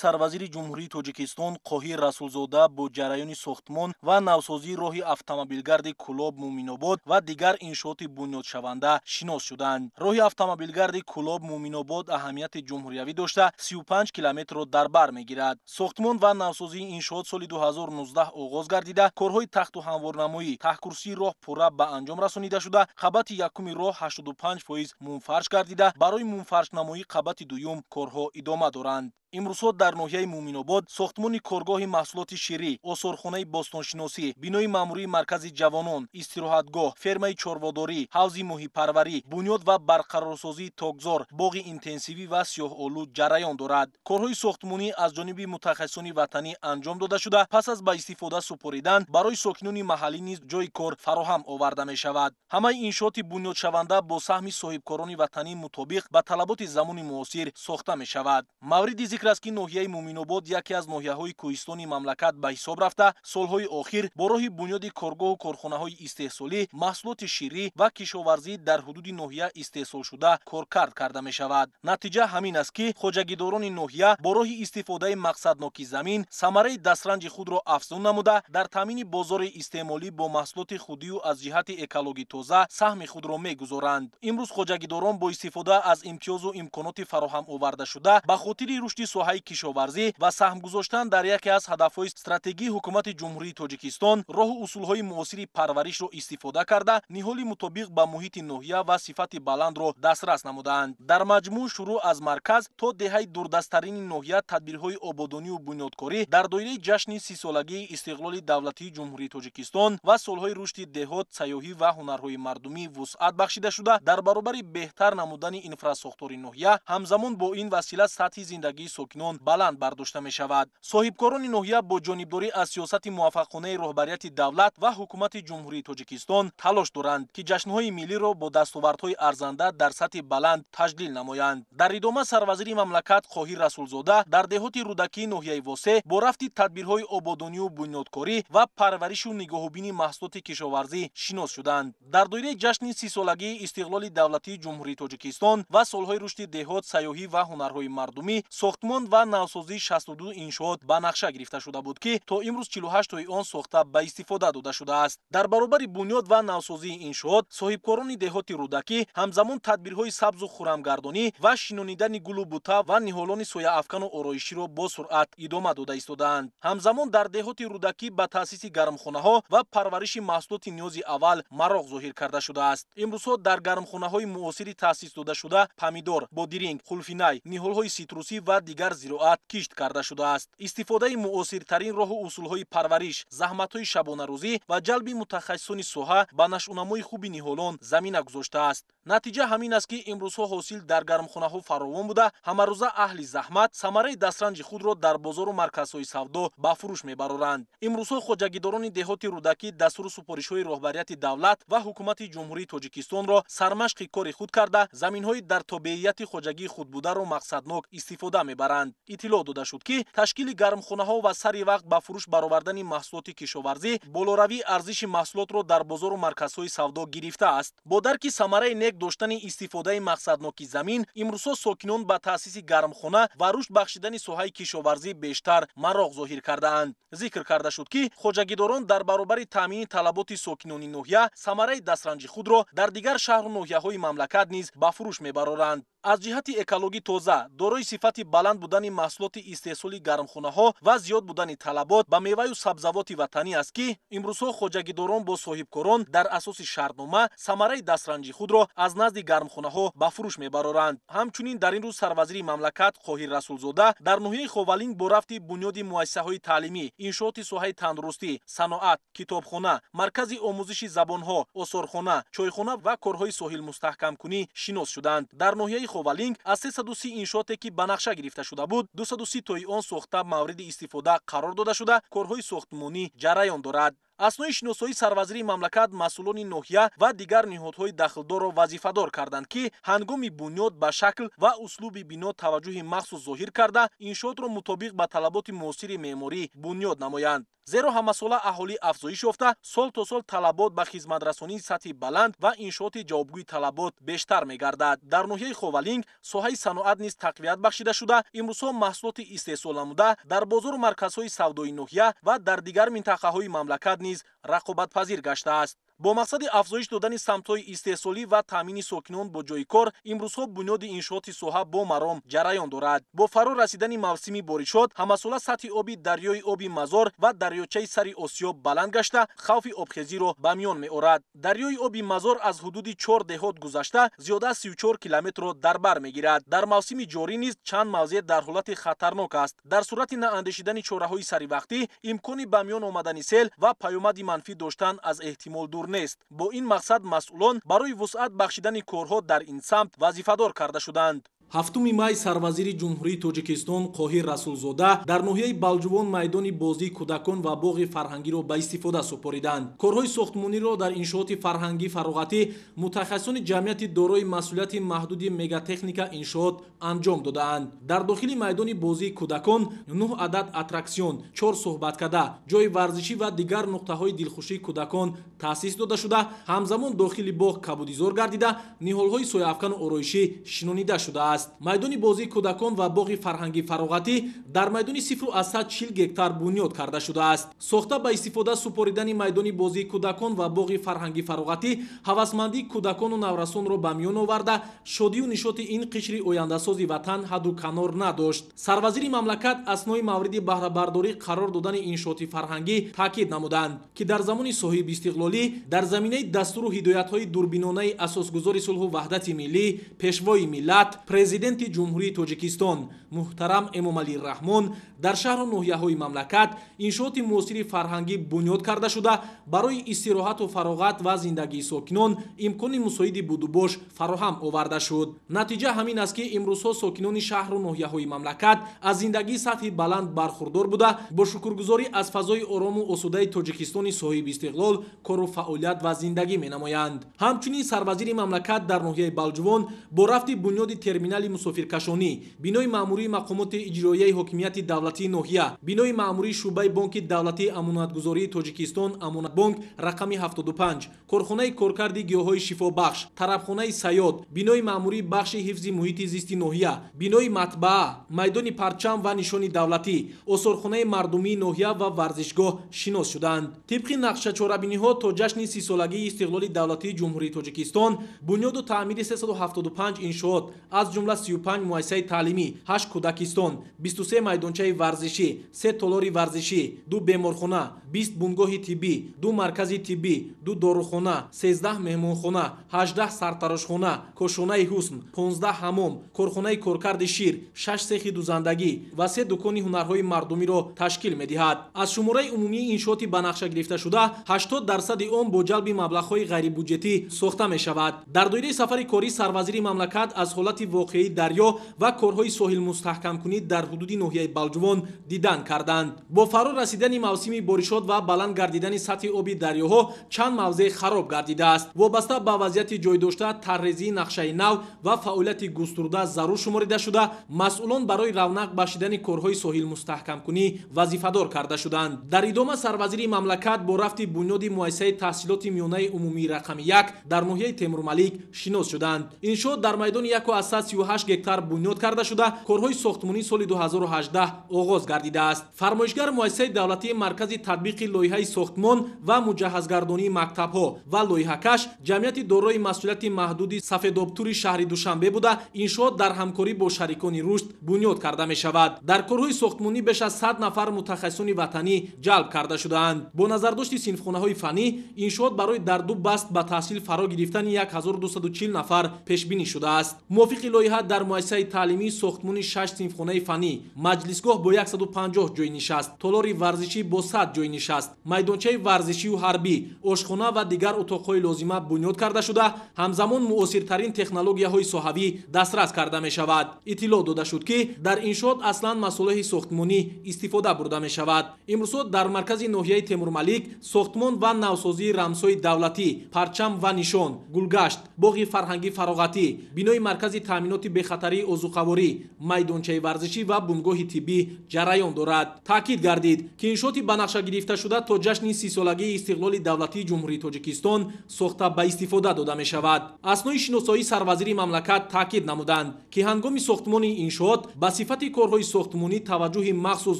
Сарвазири Ҷумҳурии Тоҷикистон Қоҳир Расулзода бо ҷараёни сохтмон ва навсозии роҳи автомобилгарди Кӯлоб Муъминобод ва дигар иншооти бунёдшаванда шинос шуданд. Роҳи автомобилгарди Кӯлоб Муъминобод аҳамияти ҷумҳуриявӣ дошта 35 километрро дар бар мегирад. Сохтмон ва навсозии иншоот соли 2019 оғоз гардида, корҳои тахту ҳамворнамоӣ, таҳкурсии роҳ пурра ба анҷом расонида шуда, қабати якуми роҳ 85% мунфарш гардида, барои мунфаршнамоии қабати дуюм корҳо идома доранд. Имрӯзҳо дар ноҳияи Муъминобод сохтмони коргоҳи маҳсулоти ширӣ, осорхонаи бостоншиносӣ, бинои маъмурии маркази ҷавонон, истироҳатгоҳ, фермаи чорводорӣ, ҳавзи моҳипарварӣ, бунёд ва барқарорсозии токзор, боғи интенсивӣ ва сиёҳолу ҷараён дорад. Корҳои сохтмонӣ аз ҷониби мутахассисони ватанӣ анҷом дода шуда, пас аз ба истифода супоридан барои сокинони маҳаллӣ низ ҷойи кор фароҳам оварда мешавад. Ҳамаи иншооти бунёдшаванда бо саҳми соҳибкорони ватанӣ мутобиқ ба талаботи замони муосир сохта мешавад. Мавриди зикр аст, ки ноҳияи Муъминобод яке аз ноҳияҳои кӯҳистони мамлакат ба ҳисоб рафта, солҳои охир бо роҳи бунёди коргоҳу корхонаҳои истеҳсолӣ, маҳсулоти ширӣ ва кишоварзӣ дар ҳудуди ноҳия истеҳсолшуда коркард карда мешавад. Натиҷа ҳамин аст, ки хоҷагидорони ноҳия бо роҳи истифодаи мақсадноки замин самараи дастранҷи худро афзун намуда, дар таъмини бозори истеъмолӣ бо маҳсулоти худию аз ҷиҳати экологӣ тоза саҳми худро мегузоранд. Имрӯз хоҷагидорон бо истифода аз имтиёзу имконоти фароҳам овардашуда ба хотири рушди соҳаи кишоварзӣ ва саҳм гузоштан дар яке аз ҳадафҳои стратегии ҳукумати Ҷумҳурии Тоҷикистон роҳу усулҳои муосири парваришро истифода карда, ниҳоли мутобиқ ба муҳити ноҳия ва сифати баландро дастрас намудаанд. Дар маҷмӯъ шурӯъ аз марказ то деҳаи дурдасттарини ноҳия тадбирҳои ободониву бунёдкорӣ дар доираи ҷашни 30-солагии истиқлоли давлатии Ҷумҳурии Тоҷикистон ва солҳои рушди деҳот, сайёҳӣ ва ҳунарҳои мардумӣ вусъат бахшида шуда, дар баробари беҳтар намудани инфрасохтори ноҳия ҳамзамон бо ин васила сатҳи зиндагии сокинон баланд бардошта мешавад. Соҳибкорони ноҳия бо ҷонибдорӣ аз сиёсати муваффақонаи роҳбарияти давлат ва ҳукумати Ҷумҳурии Тоҷикистон талош доранд, ки ҷашнҳои миллиро бо дастовардҳои арзанда дар сатҳи баланд таҷлил намоянд. Дар идома сарвазири мамлакат Қоҳир Расулзода дар деҳоти Рӯдакии ноҳияи Восеъ бо рафти тадбирҳои ободониву бунёдкорӣ ва парваришу нигоҳубини маҳсулоти кишоварзӣ шинос шуданд. Дар доираи ҷашни 30-солагии истиқлоли давлатии Ҷумҳурии Тоҷикистон ва солҳои рушди деҳот, сайёҳӣ ва ҳунарҳои мардумӣ сохтмон Сохтмон ва навсозии 62 иншоот ба нақша гирифта шуда буд, ки то имрӯз 48 тои он сохта ба истифода дода шудааст. Дар баробари бунёд ва навсозии иншоот, соҳибкорони деҳоти Рӯдакӣ ҳамзамон тадбирҳои сабзу хурамгардонӣ ва шинонидани гулу бута ва ниҳолони сояафкану ороиширо бо суръат идома дода истодаанд. Ҳамзамон дар деҳоти Рӯдакӣ ба таъсиси гармхонаҳо ва парвариши маҳсулоти ниёзи аввал мароқ зоҳир карда шудааст. Имрӯзҳо дар гармхонаҳои муосири таъсис додашуда помидор, бодиринг, хулфинай, ниҳолҳои ситрусӣ ва дигар зироат кишт карда шудааст. Истифодаи муосиртарин роҳу усулҳои парвариш, заҳматҳои шабонарӯзӣ ва ҷалби мутахассисони соҳа ба нашъунамои хуби ниҳолон замина гузоштааст. Натиҷа ҳамин аст, ки имрӯзҳо ҳосил дар гармхонаҳо фаровон буда, ҳамарӯза аҳли заҳмат самараи дастранҷи худро дар бозору марказҳои савдо ба фурӯш мебароранд. Имрӯзҳо хоҷагидорони деҳоти Рӯдакӣ дастуру супоришҳои роҳбарияти давлат ва ҳукумати Ҷумҳурии Тоҷикистонро сармашқи кори худ карда, заминҳои дар тобеияти хоҷагии худ бударо мақсаднок истифода мебаранд. Иттилоъ дода шуд, ки ташкили гармхонаҳо ва сари вақт ба фурӯш баровардани маҳсулоти кишоварзӣ болоравии арзиши маҳсулотро дар бозору марказҳои савдо гирифтааст. Бо дарки самараи нек доштани истифодаи мақсадноки замин, имрӯзҳо сокинон ба таъсиси гармхона ва рушд бахшидани соҳаи кишоварзӣ бештар мароқ зоҳир кардаанд. Зикр карда шуд, ки хоҷагидорон дар баробари таъмини талаботи сокинони ноҳия самараи дастранҷи худро дар дигар шаҳру ноҳияҳои мамлакат низ ба фурӯш мебароранд. Аз ҷиҳати экологӣ тоза, дорои сифати баланд будани маҳсулоти истеҳсоли гармхонаҳо ва зиёд будани талабот ба меваю сабзавоти ватанӣ аст, ки имрӯзҳо хоҷагидорон бо соҳибкорон дар асоси шартнома самараи дастранҷи худро аз назди гармхонаҳо ба фурӯш мебароранд. Ҳамчунин дар ин рӯз сарвазири мамлакат Қоҳир Расулзода дар ноҳияи Ховалинг бо рафти бунёди муассисаҳои таълимӣ, иншооти соҳаи тандурустӣ, саноат, китобхона, маркази омӯзиши забонҳо, осорхона, чойхона ва корҳои соҳилмустаҳкамкунӣ шинос шуданд. Дар ноҳияи Ховалинг аз 330 иншооте, ки ба нақша гирифта шуда буд, 230 тои он сохта мавриди истифода қарор дода шуда, корҳои сохтмонӣ ҷараён дорад. Аснои шиносоии сарвазири мамлакат масъулони ноҳия ва дигар ниҳодҳои дахлдорро вазифадор карданд, ки ҳангоми бунёд ба шакл ва услуби бино таваҷҷӯҳи махсус зоҳир карда, иншоотро мутобиқ ба талаботи муосири меъморӣ бунёд намоянд. Зеро ҳамасола аҳолӣ афзоиш ёфта, сол то сол талабот ба хизматрасонии сатҳи баланд ва иншооти ҷавобгӯи талабот бештар мегардад. Дар ноҳияи Ховалинг соҳаи саноат низ тақвият бахшида шуда, имрӯзҳо маҳсулоти истеҳсол намуда дар бозору марказҳои савдои ноҳия ва дар дигар минтақаҳои мамлакат низ рақобатпазир гаштааст. Бо мақсади афзоиш додани самтҳои истеҳсолӣ ва таъмини сокинон бо ҷойи кор, имрӯзҳо бунёди иншооти соҳа бо маром ҷараён дорад. Бо фаро расидани мавсими боришот, ҳамасола сатҳи оби дарёи оби Мазор ва дарёчаи сари Осиёб баланд гашта, хавфи обхезиро ба миён меорад. Дарёи оби Мазор аз ҳудуди 4 деҳот гузашта, зиёда аз 34 километрро дар бар мегирад. Дар мавсими ҷорӣ низ чанд мавзеъ дар ҳолати хатарнок аст. Дар сурати наандешидани чораҳои саривақтӣ, имкони ба миён омадани сел ва паёмади манфӣ доштан аз эҳтимол дур нест. Бо ин мақсад масъулон барои вусъат бахшидани корҳо дар ин самт вазифадор карда шуданд. 7 май сарвазири Ҷумҳурии Тоҷикистон Қоҳир Расулзода дар ноҳияи Балҷувон майдони бозии кӯдакон ва боғи фарҳангиро ба истифода супориданд. Корҳои сохтмониро дар иншооти фарҳангӣ фароғатӣ мутахассисони ҷамъияти дорои масъулияти маҳдуди мегатехника иншоот анҷом додаанд. Дар дохили майдони бозии кӯдакон 9 адад аттраксион, 4 суҳбаткада, ҷойи варзишӣ ва дигар нуқтаҳои дилхушии кӯдакон таъсис дода шуда, ҳамзамон дохили боғ кабудизор гардида, ниҳолҳои сояафкану ороишӣ шинонида шудааст. Майдони бозии кӯдакон ва боғи фарҳангӣ фароғатӣ дар майдони 0,40 гектар бунёд карда шудааст. Сохта ба истифода супоридани майдони бозии кӯдакон ва боғи фарҳангӣ фароғатӣ ҳавасмандии кӯдакону наврасонро ба миён оварда, шодию нишоти ин қишри ояндасози ватан ҳадду канор надошт. Сарвазири мамлакат аснои мавриди баҳрабардорӣ қарор додани иншооти фарҳангӣ таъкид намуданд, ки дар замони соҳибистиқлолӣ дар заминаи дастуру ҳидоятҳои дурбинонаи асосгузори сулҳу ваҳдати миллӣ, пешвои миллат, Президенти Ҷумҳурии Тоҷикистон муҳтарам Эмомалӣ Раҳмон дар шаҳру ноҳияҳои мамлакат иншооти муосири фарҳангӣ бунёд карда шуда, барои истироҳату фароғат ва зиндагии сокинон имкони мусоиди будубош фароҳам оварда шуд. Натиҷа ҳамин аст, ки имрӯзҳо сокинони шаҳру ноҳияҳои мамлакат аз зиндагии сатҳи баланд бархурдор буда, бо шукргузорӣ аз фазои орому осудаи Тоҷикистони соҳибистиқлол кору фаъолият ва зиндагӣ менамоянд. Ҳамчунин сарвазири мамлакат дар ноҳияи Балҷувон бо рафти бунёди терминали мусофиркашонӣ, бинои маъмурии маъмурии мақомоти иҷроияи ҳокимияти давлатии ноҳия, бинои маъмурии шӯъбаи бонки давлатии амонатгузории Тоҷикистон Амонатбонк рақами 75, корхонаи коркарди гиёҳҳои шифобахш, тарабхонаи Саёд, бинои маъмурии бахши ҳифзи муҳити зисти ноҳия, бинои матбаа, майдони парчам ва нишони давлатӣ, осорхонаи мардумии ноҳия ва варзишгоҳ шинос шуданд. Тибқи нақша чорабиниҳо то ҷашни 30-солагии истиқлоли давлатии Ҷумҳурии Тоҷикистон бунёду таъмири 375 иншоот, аз ҷумла 35 муассисаи таълимӣ, 8 кӯдакистон, 23 майдончаи варзишӣ, 3 толори варзишӣ, 2 беморхона, 20 бунгоҳи тиббӣ, 2 маркази тиббӣ, 2 дорухона, 13 меҳмонхона, 18 сартарошхона, кошонаи ҳусн, 15 ҳамом, корхонаи коркарди шир, 6 сехи дузандагӣ ва 3 дукони ҳунарҳои мардумиро ташкил медиҳад. Аз шумораи умумии иншооти ба нақша гирифташуда 80% он бо ҷалби маблағҳои ғайрибюҷетӣ сохта мешавад. Дар доираи сафари корӣ сарвазири мамлакат аз ҳолати воқеии дарё ва корҳои соҳилмустаҳкамкунӣ дар ҳудуди ноҳияи Балҷувон дидан карданд. Бо фаро расидани мавсими боришот ва баланд гардидани сатҳи оби дарёҳо чанд мавзеъ хароб гардидааст. Вобаста ба вазъияти ҷойдошта, тарҳрезии нақшаи нав ва фаъолияти густурда зарур шуморида шуда, масъулон барои равнақ бахшидани корҳои соҳилмустаҳкамкунӣ вазифадор карда шуданд. Дар идома сарвазири мамлакат бо рафти бунёди муассисаи таҳсилоти миёнаи умумии рақами 1 дар ноҳияи Темурмалик шинос шуданд. Иншоот дар майдони 1,38 гектар бунёд карда шуда, корҳои сохтмонӣ соли 2018 оғоз гардидааст. Фармоишгар муассисаи давлатии маркази татбиқи лоиҳаи сохтмон ва муҷаҳҳазгардонии мактабҳо ва лоиҳакаш ҷамъияти дорои масъулияти маҳдуди Сафедобтури шаҳри Душанбе буда, иншоот дар ҳамкорӣ бо шарикони рушд бунёд карда мешавад. Дар корҳои сохтмонӣ беш аз 100 нафар мутахассисони ватанӣ ҷалб карда шудаанд. Бо назардошти синфхонаҳои фаннӣ, иншоот барои дар ду баст ба таҳсил фаро гирифтани 1240 нафар пешбинӣ шудааст. Мувофиқи лоиҳа дар муассисаи таълимӣ сохтмони 6 синфхонаи фаннӣ, маҷлисгоҳ бо 150 ҷойи нишаст, толори варзишӣ бо 100 ҷойи нишаст, майдончаи варзишию ҳарбӣ, ошхона ва дигар утоқҳои лозима бунёд карда шуда, ҳамзамон муосиртарин технологияҳои соҳавӣ дастрас карда мешавад. Иттилоъ дода шуд, ки дар иншоот аслан масолеҳи сохтмонӣ истифода бурда мешавад. Имрӯзҳо дар маркази ноҳияи Темурмалик сохтмон ва навсозии рамзҳои давлатӣ, парчам ва нишон, гулгашт, боғи фарҳангӣ фароғатӣ, бинои маркази таъминоти бехатарии озуқаворӣ, майдончаи варзишӣ ва бунгоҳи тиббӣ ҷараён дорад. Таъкид гардид, ки иншооти ба нақша гирифташуда то ҷашни 30-солагии истиқлоли давлатии Ҷумҳурии Тоҷикистон сохта ба истифода дода мешавад. Аснои шиносоии сарвазири мамлакат таъкид намуданд, ки ҳангоми сохтмони иншоот ба сифати корҳои сохтмонӣ таваҷҷӯҳи махсус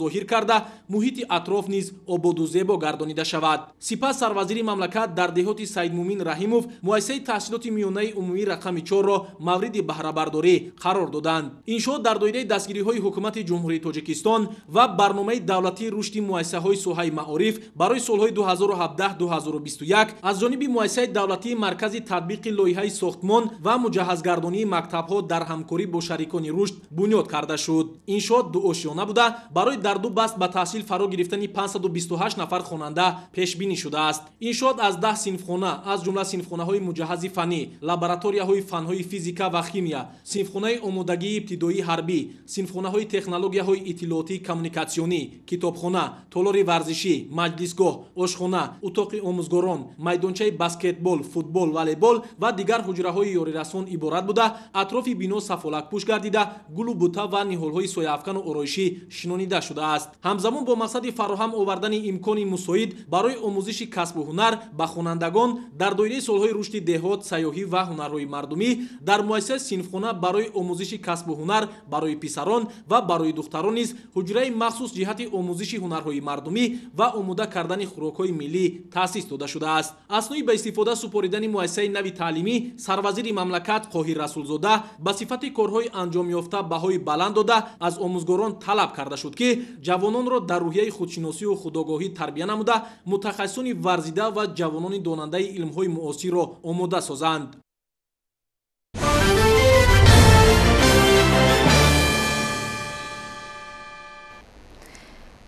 зоҳир карда, муҳити атроф низ ободу зебо гардонида шавад. Сипас сарвазири мамлакат дар деҳоти Саидмумин Раҳимов муассисаи таҳсилоти миёнаи умумии рақами 4-ро мавриди баҳрабардорӣ қарор доданд. Иншоот дар доираи дастгириҳои ҳукумати Ҷумҳурии Тоҷикистон ва барномаи давлатии рушди муассисаҳои соҳаи маориф барои солҳои 2017-2021 аз ҷониби муассисаи давлатии маркази татбиқи лоиҳаи сохтмон ва муҷаҳҳазгардонии мактабҳо дар ҳамкорӣ бо шарикони рушд бунёд карда шуд. Иншоот дуошёна буда, барои дар ду баст ба таҳсил фаро гирифтани 528 нафар хонанда пешбинӣ шудааст. Иншоот аз 10 синфхона, аз ҷумла синфхонаҳои муҷаҳҳази фаннӣ, лабораторияҳои фанҳои физика ва химия, синфхонаи омодагии ибтидоии ҳарбӣ, синфхонаҳои технологияҳои иттилоотӣ коммуникатсионӣ, китобхона, толори варзишӣ, маҷлисгоҳ, ошхона, утоқи омӯзгорон, майдончаи баскетбол, футбол, волейбол ва дигар ҳуҷраҳои ёрирасон иборат буда, атрофи бино сафолакпӯш гардида, гулу бута ва ниҳолҳои сояафкану ороишӣ шинонида шудааст. Ҳамзамон бо мақсади фароҳам овардани имкони мусоид барои омӯзиши касбу ҳунар ба хонандагон дар доираи солҳои рушди деҳот, сайёҳӣ ва ҳунарҳои мардумӣ дар муассисаи синфхона барои омӯзиши касбу ҳунар барои писарон ва барои духтарон низ ҳуҷраи махсус ҷиҳати омӯзиши ҳунарҳои мардумӣ ва омода кардани хӯрокҳои миллӣ таъсис дода шудааст. Аснои ба истифода супоридани муассисаи нави таълимӣ сарвазири мамлакат Қоҳир Расулзода ба сифати корҳои анҷомёфта баҳои баланд дода, аз омӯзгорон талаб карда шуд, ки ҷавононро дар рӯҳияи худшиносию худогоҳӣ тарбия намуда, мутахассисони варзида ва ҷавонони донандаи илмҳои муосирро омода созанд.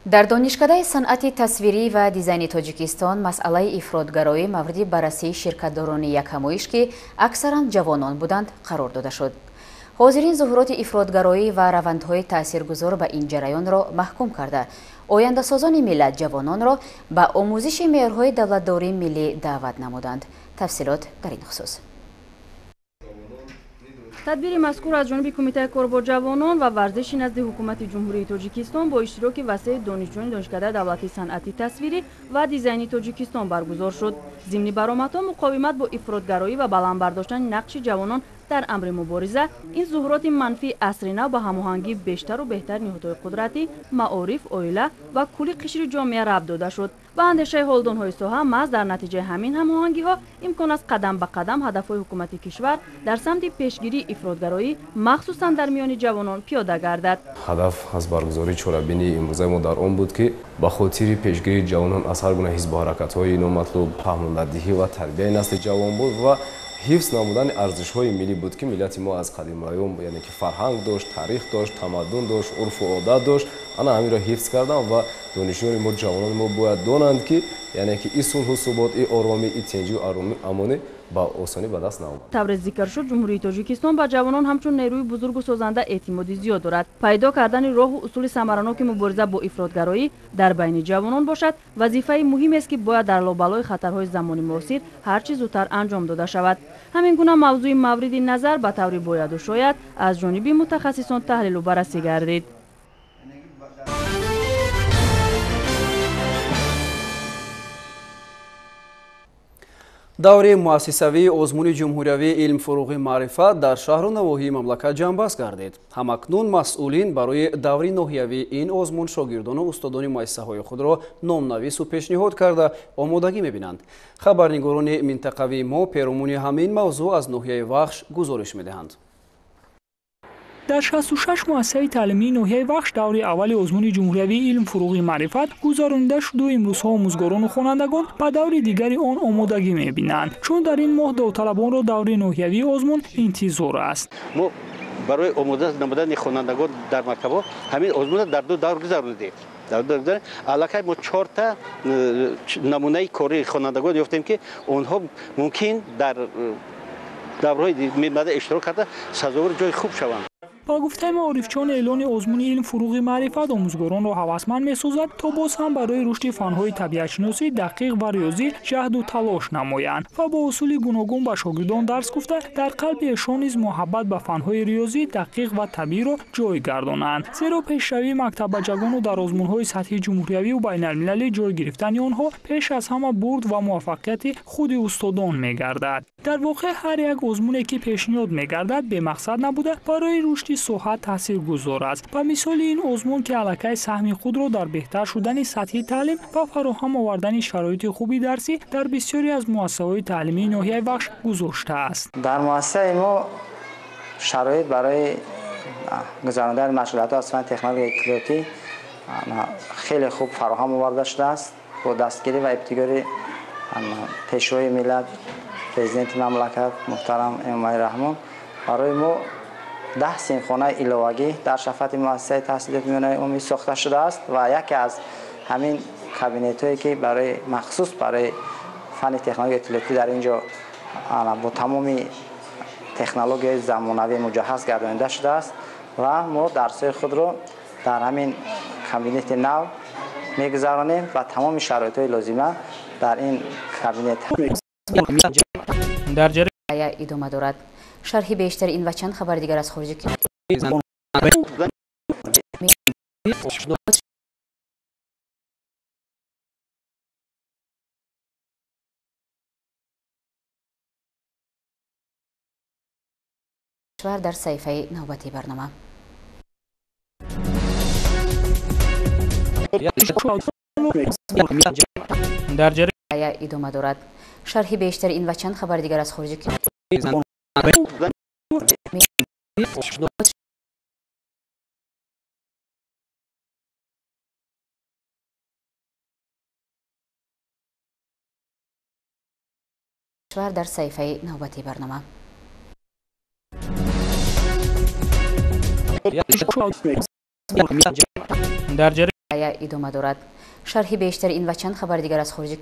Дар донишкадаи санъати тасвирӣ ва дизайни Тоҷикистон масъалаи ифротгароӣ мавриди баррасии ширкатдорони як ҳамоиш, ки аксаран ҷавонон буданд, қарор дода шуд. Ҳозирин зуҳуроти ифротгароӣ ва равандҳои таъсиргузор ба ин ҷараёнро маҳкум карда, ояндасозони миллат ҷавононро ба омӯзиши меъёрҳои давлатдории миллӣ даъват намуданд. Тафсилот дар ин хусус. Тадбири мазкур аз ҷониби Кумитаи кор бо ҷавонон ва варзиши назди Ҳукумати Ҷумҳурии Тоҷикистон бо иштироки васеи донишҷӯёни Донишкадаи давлатии санъати тасвирӣ ва дизайни Тоҷикистон баргузор шуд. Зимни баромадҳо муқовимат бо ифротгароӣ ва баланд бардоштани нақши ҷавонон дар амри мубориза, ин зуҳуроти манфии асри нав ба ҳамоҳангии бештару беҳтар ниҳодҳои қудратӣ, маориф, оила ва кулли қишри ҷомеа рабт дода шуд. Ба андешаи ҳолдонҳои соҳа, маҳз дар натиҷаи ҳамин ҳамоҳангиҳо имкон аст қадам ба қадам ҳадафҳои ҳукумати кишвар дар самти пешгирии ифротгароӣ, махсусан дар миёни ҷавонон, пиёда гардад. Ҳадаф аз баргузории чорабинии имрӯзаи мо дар он буд, ки ба хотири пешгирии ҷавонон аз ҳар гуна ҳизбу ҳаракатҳои номатлуб, фаҳмондадиҳӣ ва тарбияи насли ҷавон буд ва ҳифз намудани арзишҳои миллӣ буд, ки миллати мо аз қадимайём, яъне ки фарҳанг дошт, таърих дошт, тамаддун дошт, урфу одат дошт. Ана ҳаминро ҳифз кардам ва донишҷӯёни мо, ҷавонони мо бояд донанд, ки яъне ки и сулҳу субот, и оромӣ, и тинҷию амонӣ ба осонӣ ба даст наомад. Тавре зикр шуд, Ҷумҳурии Тоҷикистон ба ҷавонон ҳамчун нерӯи бузургу созанда эътимоди зиёд дорад. Пайдо кардани роҳу усули самараноки мубориза бо ифротгароӣ дар байни ҷавонон бошад, вазифаи муҳимест, ки бояд дар лобалои хатарҳои замони муосир ҳарчи зудтар анҷом дода шавад. Ҳамин гуна мавзӯи мавриди назар ба таври бояду шояд аз ҷониби мутахассисон таҳлилу баррасӣ гардид. Даври муассисавии озмуни ҷумҳуриявии илм фуруғи маърифат дар шаҳру навоҳии мамлакат ҷамъбаст гардид. Ҳамакнун масъулин барои даври ноҳиявии ин озмун шогирдону устодони муассисаҳои худро номнавису пешниҳод карда омодагӣ мебинанд. Хабарнигорони минтақавии мо перомуни ҳамин мавзӯъ аз ноҳияи Вахш гузориш медиҳанд. Дар 66 муассисаи таълимии ноҳияи Вахш даври аввали озмуни ҷумҳуриявии илм фуруғи маърифат гузаронида шуду имрӯзҳо омӯзгорону хонандагон ба даври дигари он омодагӣ мебинанд, чун дар ин моҳ довталабонро даври ноҳиявии озмун интизор аст. Мо барои омода намудани хонандагон дар мактабҳо ҳамин озмунро дар ду давр гузаронидем. Аллакай мо чорта намунаи кории хонандагон ёфтем, ки онҳо мумкин дар даврҳои мебаъда иштирок карда сазовори ҷои хуб шаванд. Ба гуфтаи маорифчиён, эълони озмуни илм фуруғи маърифат омӯзгоронро ҳавасманд месозад, то боз ҳам барои рушди фанҳои табиатшиносӣ, дақиқ ва риёзӣ ҷаҳду талош намоянд ва бо усули гуногун ба шогирдон дарс гуфта, дар қалби эшон низ муҳаббат ба фанҳои риёзӣ, дақиқ ва табииро ҷой гардонанд. Зеро пешравии мактаббачагону дар озмунҳои сатҳи ҷумҳуриявию байналмилалӣ ҷой гирифтани онҳо пеш аз ҳама бурд ва муваффақияти худи устодон мегардад. Дар воқеъ ҳар як озмуне ки пешниҳод мегардад бемақсад набуда, барои рушди соҳа таъсиргузор аст. Ба мисоли ин озмун, ки аллакай саҳми худро дар беҳтар шудани сатҳи таълим ва фароҳам овардани шароити хуби дарсӣ дар бисёре аз муассисаҳои таълимии ноҳияи Вахш гузоштааст. Дар муассисаи мо шароит барои гузарондани машғулиятҳо аз фанни технологияи иттилоотӣ хеле хуб фароҳам оварда шудааст. Бо дастгирӣ ва ибтикори пешвои миллат, президенти мамлакат муҳтарам Эмомалӣ Раҳмон, барои мо 10 синфхонаи иловагӣ дар шафати муассисаи таҳсилоти миёнаи умумӣ сохта шудааст ва яке аз ҳамин кабинетҳое, ки барои махсус барои фанни технологияи иттилоотӣ дар ин ҷо бо тамоми технологияи замонавӣ муҷаҳҳаз гардонида шудааст ва мо дарсҳои худро дар ҳамин кабинети нав мегузаронем ва тамоми шароитҳои лозима дар ин кабинет идома дорад. Шарҳи бештари ин ва чанд хабари дигар аз хориҷи кишвар дар саҳифаи навбатии барнома. Идома дорад. Шарҳи бештари ин ва чанд хабари дигар аз хориҷи кишвар дар саҳифаи навбатии барнома. Идома дорад. Шарҳи бештари ин ва чанд хабари дигар аз хориҷи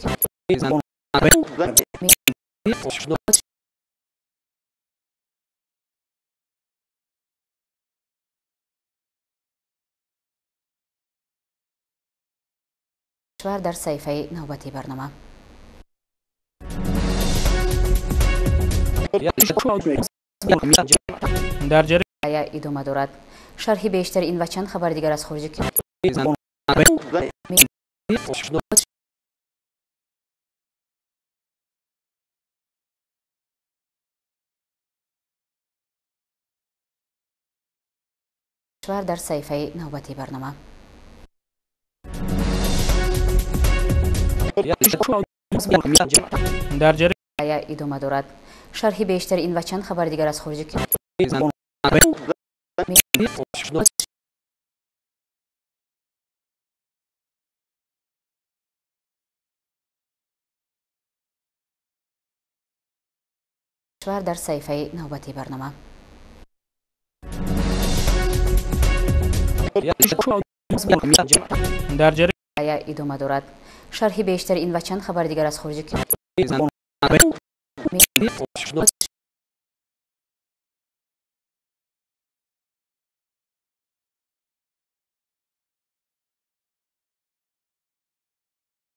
кишвар дар саҳифаи навбатии барнома. Дар идома дорад. Шарҳи бештари ин ва чанд хабари дигар аз хориҷи кишвар дар саҳифаи навбатии барнома. Идома дорад. Шарҳи бештари ин ва чанд хабари дигар аз хориҷи кишвар дар саҳифаи навбатии барнома. Идома дорад. Шарҳи бештари ин ва чанд хабари дигар аз хориҷи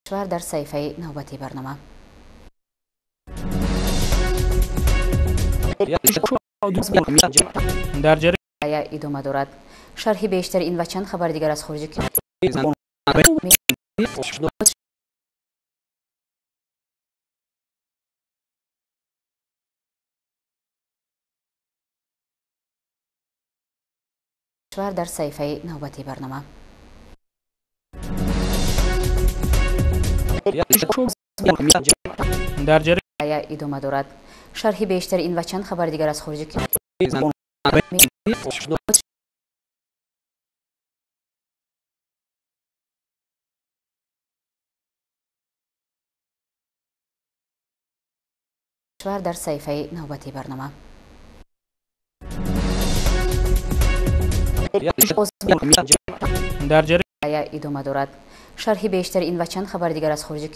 кишвар дар саҳифаи навбатии барнома. Идома дорад. Шарҳи бештари ин ва чанд хабари дигар аз хориҷи кишвар дар саҳифаи навбатии барнома. Идома дорад. Шарҳи бештари ин ва чанд хабари дигар аз хориҷи кишвар дар саҳифаи навбатии барнома. Идома дорад. Шарҳи бештари ин ва чанд хабари дигар аз хориҷи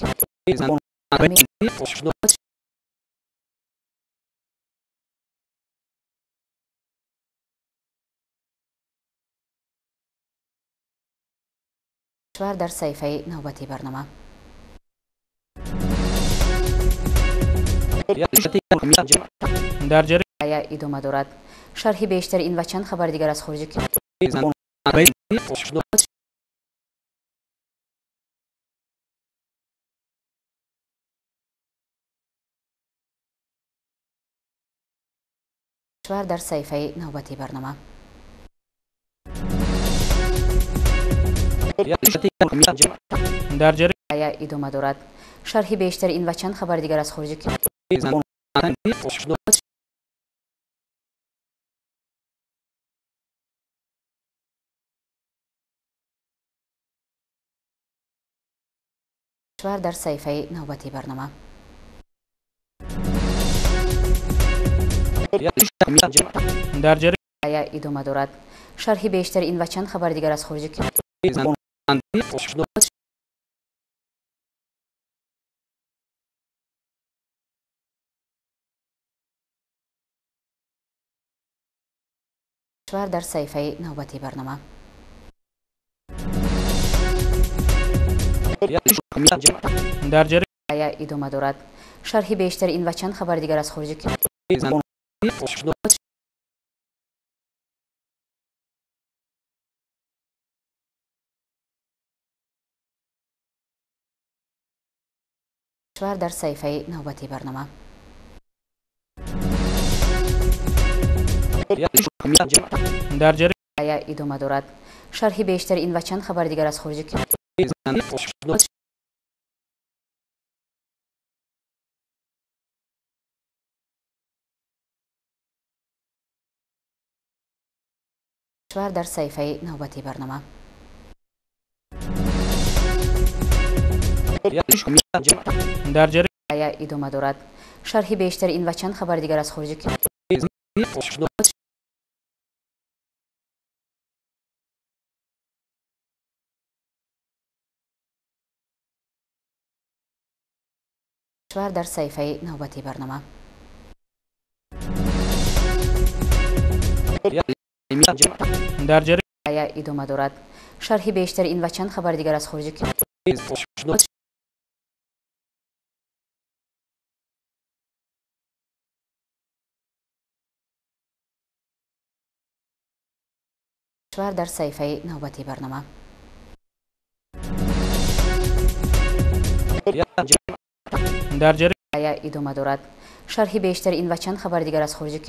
кишвар дар саҳифаи навбатии барнома. Идома дорад. Шарҳи бештари ин ва чанд хабари дигар аз хориҷи кишвар дар саҳифаи навбатии барнома. Идома дорад. Шарҳи бештари ин ва чанд хабари дигар аз хориҷи кишвар дар саҳифаи навбатии барнома. Идома дорад. Шарҳи бештари ин ва чанд хабари дигар аз хориҷи кишвар дар саҳифаи навбатии барнома. Идома дорад. Шарҳи бештари ин ва чанд хабари дигар аз хориҷи кишвар дар саҳифаи навбатии барнома. Идома дорад. Шарҳи бештари ин ва чанд хабари дигар аз хориҷи кишвар дар саҳифаи навбатии барнома. Идома дорад. Шарҳи бештари ин ва чанд хабари дигар аз хориҷи кишвар дар саҳифаи навбатии барнома. Идома дорад. Шарҳи бештари ин ва чанд хабари дигар аз хориҷи Кишвар дар саҳифаи навбатии барнома. Идома дорад. Шарҳи бештари ин ва чанд хабари дигар аз хориҷи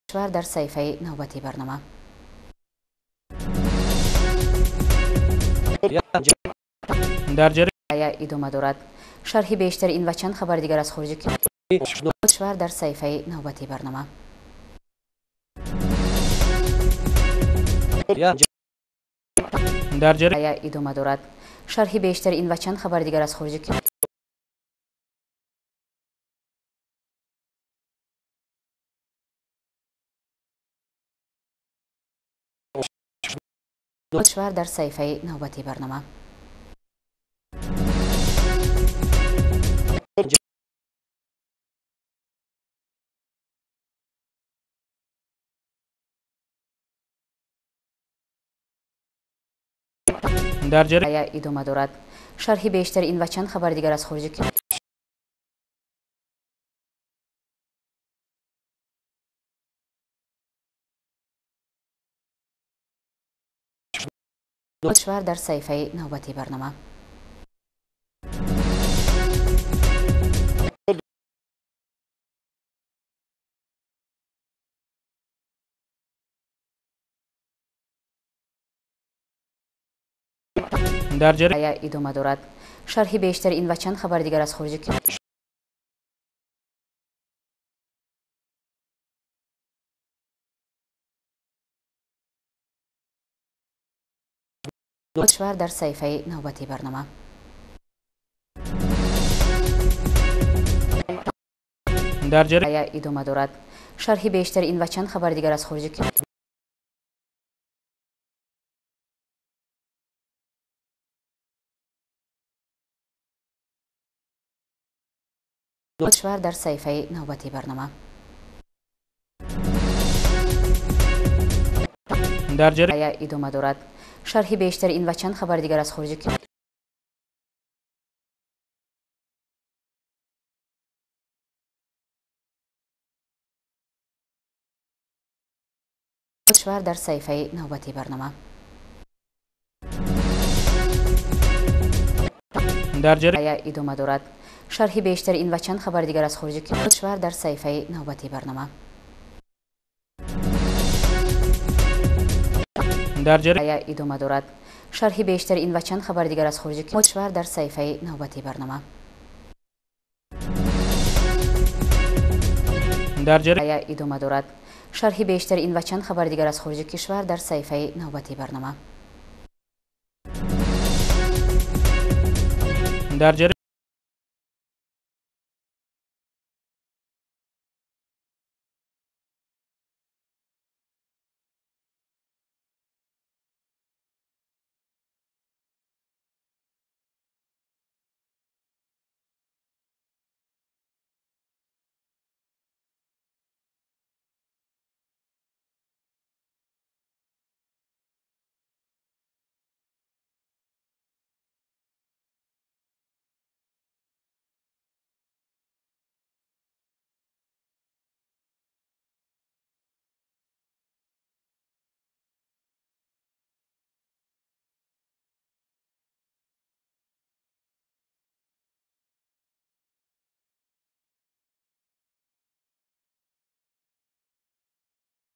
кишвар дар саҳифаи навбатии барнома. Идома дорад. Шарҳи бештари ин ва чанд хабари дигар аз хориҷи кишвар дар саҳифаи навбатии барнома. Идома дорад. Шарҳи бештари ин ва чанд хабари дигар аз хориҷи кишвар дар саҳифаи навбатии барнома. Идома дорад. Шарҳи бештари ин ва чанд хабари дигар аз хориҷи кишвар дар саҳифаи навбатии барнома. Идома дорад. Шарҳи бештари ин ва чанд хабари дигар аз хориҷи кишвар дар саҳифаи навбатии барнома. Идома дорад. Шарҳи бештари ин ва чанд хабари дигар аз хориҷи кишвар дар саҳифаи навбатии барнома. Идома дорад. Шарҳи бештари ин ва чанд хабари дигар аз хориҷи кишвар дар саҳифаи навбатии барнома. Идома дорад. Шарҳи бештари ин ва чанд хабари дигар аз хориҷи кишвар дар саҳифаи навбатии барнома. Идома дорад. Шарҳи бештари ин ва чанд хабари дигар аз хориҷи кишвар дар саҳифаи навбатии барнома. Идома дорад. Шарҳи бештари ин ва чанд хабари дигар аз хориҷи кишвар дар саҳифаи навбатии барнома.